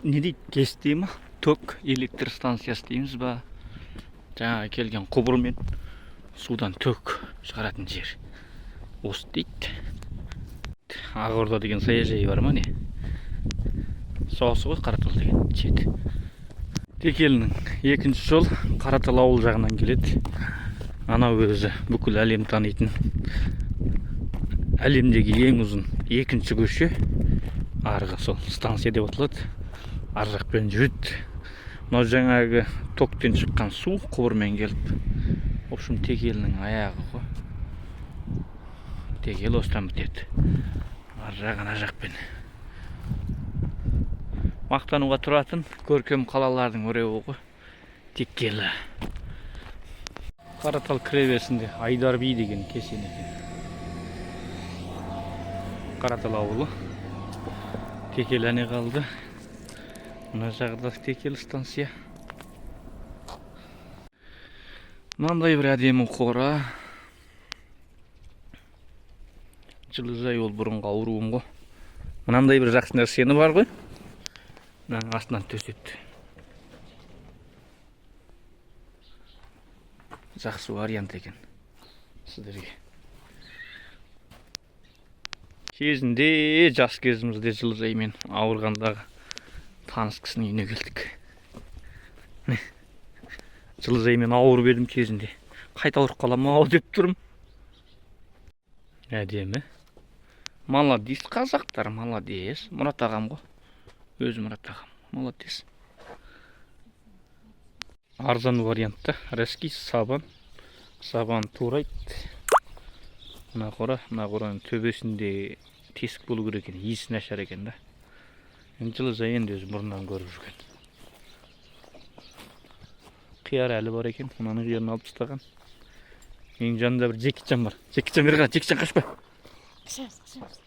Не дейді, ГЭС дей ма, ток электр станциясы дейміз ба, жаңағы келген құбырмен судан ток шығаратын жер осы дейді. Ақорда деген саяжай бар ма, не соғысы ғой Қаратал деген шет. Текелінің екінші жол Қаратал ауыл жағынан келеді. Анау өзі бүкіл әлем танитын, әлемдегі ең ұзын екінші көше, арғы сол станция деп аталады, ар жақпен жүреді. Мынау жаңағы токтен шыққан су құбырмен келіп, в общем, Текелінің аяғы ғой. Текелі осыдан бітеді, ар жақ, ана жақпен. Мақтануға тұратын көркем қалалардың біреуі ғой Текелі. Қаратал кіреберісінде Айдар би деген кесене екен. Қаратал ауылы, Текелі әне қалды, мына жағы да Текелі станция. Мынандай бір әдемі қора, жылыжай. Ол бұрынғы ауруым ғой. Мынандай бір жақсы нәрсені бар ғой, мынаның астынан төседі. Жақсы вариант екен сіздерге. Кезінде, жас кезімізде жылыжаймен ауырғандағы таныс кісінің үйіне келдік. Міне, жылыжаймен ауырып едім кезінде, қайта ауырып қаламын ау деп тұрмын. Әдемі, молодец, қазақтар молодец. Мұрат ағам ғой өзі, Мұрат ағам молодец. Арзан вариантта рәски сабан, сабан турайды. Мына қора, мына қораның төбесінде тесік болу керек екен, иісі нашар екен да. Енді жылыжай енді өзі бұрыннан көріп жүрген. Қияр әлі бар екен, мынаның қиярын алып тастаған. Менің жанымда бір Джекичан бар. Джекичан, бері қара, Джекичан, қашпа. Қашамыз, қашамыз.